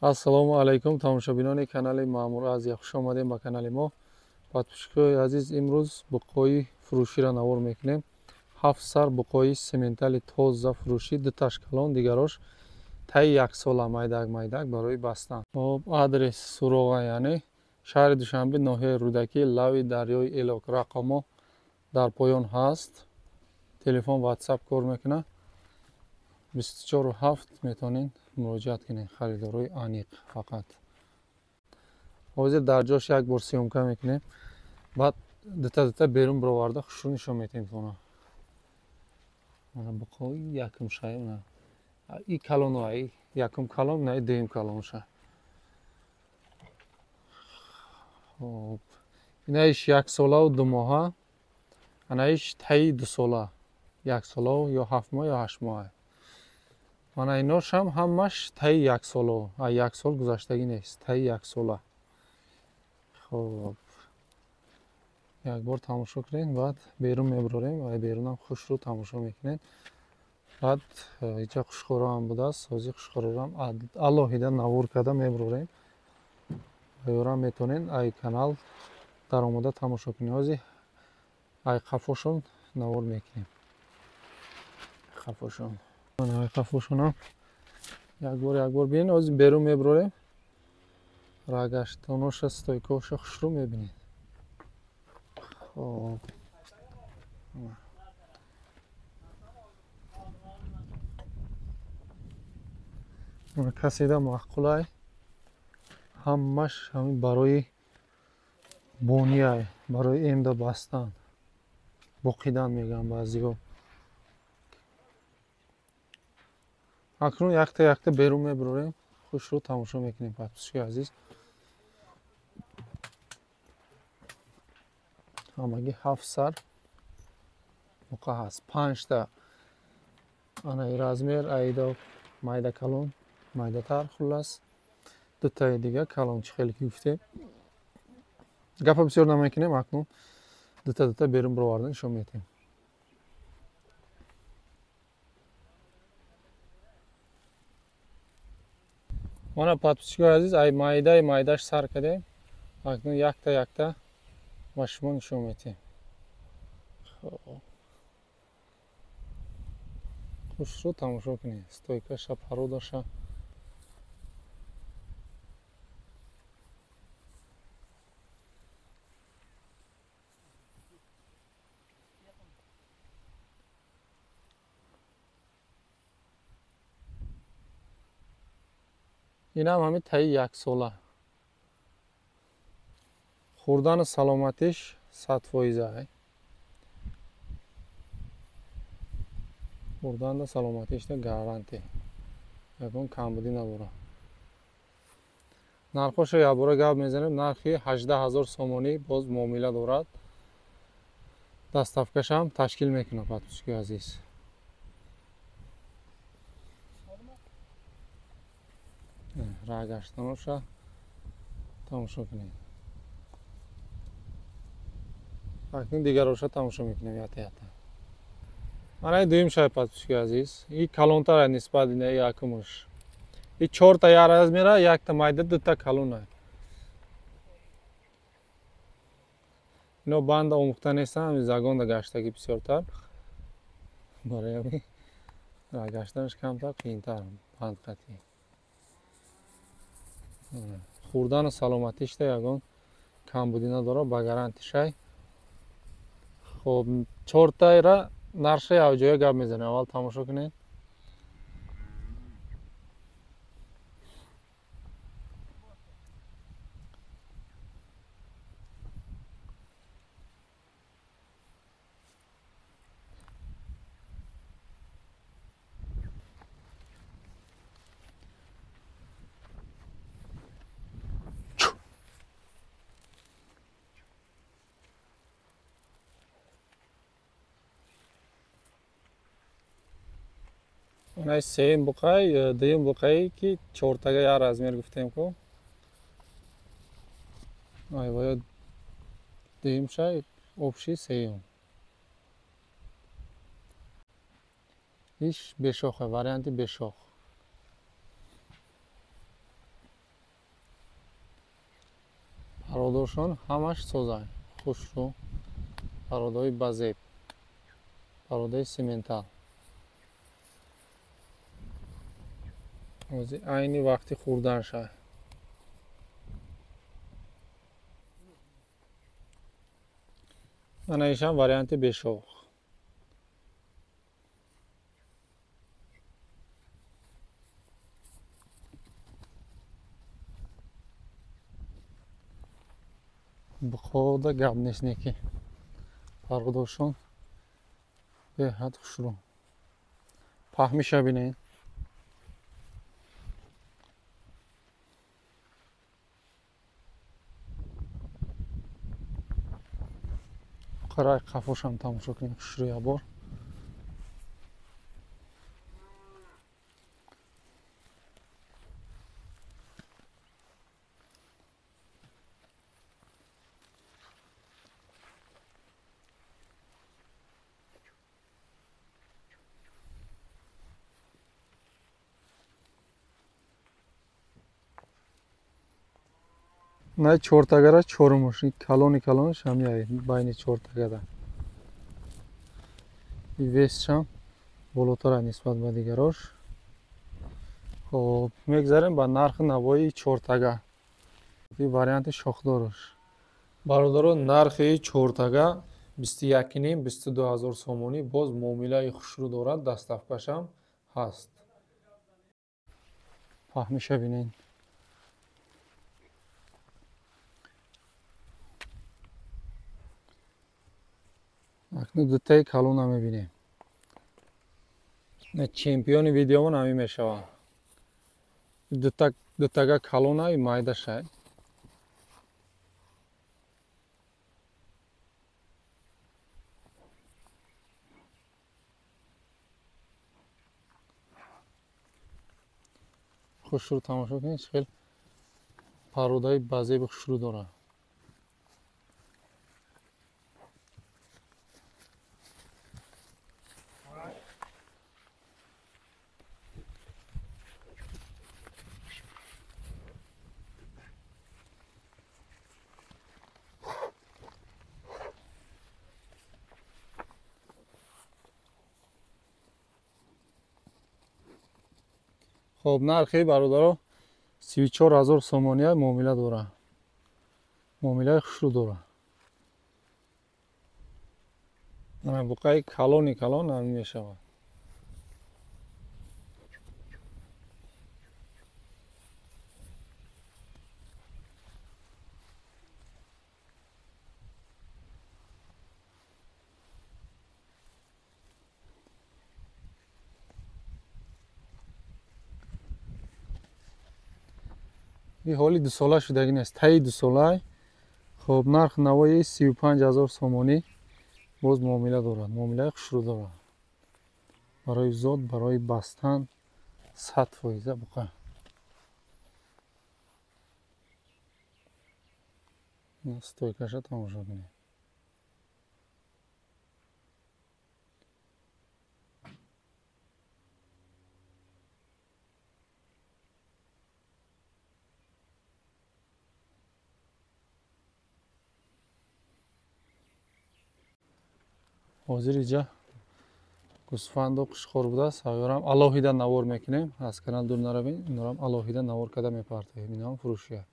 Ассалому алайкум тамошобинони канали Маъмур Азия, хуш омадем ба канали мо. Подписчикои азиз, имрӯз буқои фурӯширо навор мекунем. 7 сар буқои сементали тоза фурӯшӣ, дуташ калон, дигарош таи як сола майдак майдак барои бастан. Хоб, адрес суроға, яъне шаҳри Душанбе, ноҳияи Рӯдакӣ, лави дарёи Элок. Рақамо дар поён ҳаст. Телефон, WhatsApp кор мекунад. 24/7 метавонед муроҷиат кунед, харидорои аниқ фақат. Ҳозир дар ҷош як бор съёмка мекунем, баъд дута дута берун бироварда хушрӯ нишон метиҳем тона. Мана буқои якум шай, мана и калоно, и якум калон, на и дуюм калонша. Хоб, инаиш як солаву 2 моҳа, анаиш таи 2 сола, як солаву ё 7 моҳ ё 8 моҳа. Мана иношам ҳамаш таи як соло, а як сол гузаштагӣ нест, таи як сола. Хоб, як бор тамошо кунед, баъд берун мебарорем ва берунам хушрӯ тамошо мекунед. Баъд иҷа хушхӯро ҳам будааст, ҳозир хушхӯрорам алоҳида навор карда мебарорем. Ёрам метавонед ай канал даромада тамошо кунед. Ҳозир ай қафошон навор мекунем. Қафошон. Ай қафошонам як бор бинед, ҳозир берун мебарорем. Рагаштоноша, стойкоша хушрӯ мебинед. Хоб, каседа маъқулай, ҳамаш ҳамин барои бонияй, барои эмда бастан, боқидан мегӯям баъзиҳо. Акнун якта якта берун мебарорем, хушрӯ тамошо мекунем, подписчикои азиз. Ҳамагӣ 7 сар буқа ҳаст, 5 та анаи размер, аида майда калон, майдатар, хуллас дутаи дига калон, чӣ хеле ки гуфтем. Гапа бисёр намекунем, акнун дута дута берун бироварда нишон медиҳем. Мана подписчикои азиз, ай майдаи майдаш сар кардем, акнун якта якта ба шумо нишон медиҳем. Хушрӯ тамошо кунед, стойкаша, пародаша. Инам ҳамин таи як сола. Хӯрдану саломатиш 100%. Хӯрдану саломатишда гарантия, ягон камбудӣ надорад. Нархошо якбора гап мезанем. Нархи 18 000 сомонӣ боз муомила дорад. Доставкашам ташкил мекунад, подписчикои азиз. Рагаштаноша тамошо кунед. Акнун дигароша тамошо мекунем ята ята. Мана дуюм шай, подписчикои азиз. И калонтар нисбат ина якумуш. И 4 та як размера, якта майда, дута калона. Ино банда омӯхта нестан, ҳамин загонда гаштагӣ бисёртар. Барои ҳамин рагаштанаш камтар қийинтар банд қатъӣ. Хӯрдану саломатишда ягон камбудӣ надорад, ба гарантишай. Хоб, 4 тайра нархша якҷоя гап мезанем, аввал тамошо кунед. Ана сеюм буқай, дуюм буқай ки 4 тага як размер гуфтем ку. Ай бояд дуюм шай, общий сеюм. Иш бешохе, варианти бешох. Пародошон ҳамаш созай. Хушрӯ. Пародои базеб. Пародои симентал. Ози айни вақти хӯрдан шай. Ана ишам варианти бешох. Буқода гап нест неки. Пародошон беҳад хушрӯ. Паҳмиша бинед. Қарай қафошам тамошо кунем хушрӯя бор. На чортагара чорумуш, калони калонаш ҳамяй байни чортагада. Весшам болотара нисбат ба дигарош. Хоб, мегзарем ба нархи навои чортага. И варианти шохдорош. Бародаро, нархи чортага 21,5-22 ҳазор сомонӣ, боз муомилаи хушрӯ дорад, доставкашам ҳаст. Фаҳмиша бинед. Акну дутаи калона мебинем. Чемпиони видеомон ҳамин мешавад. Дутага калона и майда шай. Хушрӯ тамошо кунед, хел пародаи базеби хушрӯ дорад. Хоб, нархи бародаро 34 ҳазор сомония муомила дорад. Муомилаи хушрӯ дорад. Ана буқаи калони калон ҳамин мешавад. И ҳоли дусола шудагӣ нест, таи дусолай. Хоб, нарх навои 35 ҳазор сомонӣ боз муомила дорад, муомилаи хушрӯ дорад. Барои зод, барои бастан 100% буқа. Стойкаша тамошо кунед. Ҳозир иҷа гӯсфанду қушқор будааст. Ҳаёрам алоҳида навор мекунем. Аз канал дур наравем, инорам алоҳида навор карда мепартоем. Инам фурӯшия.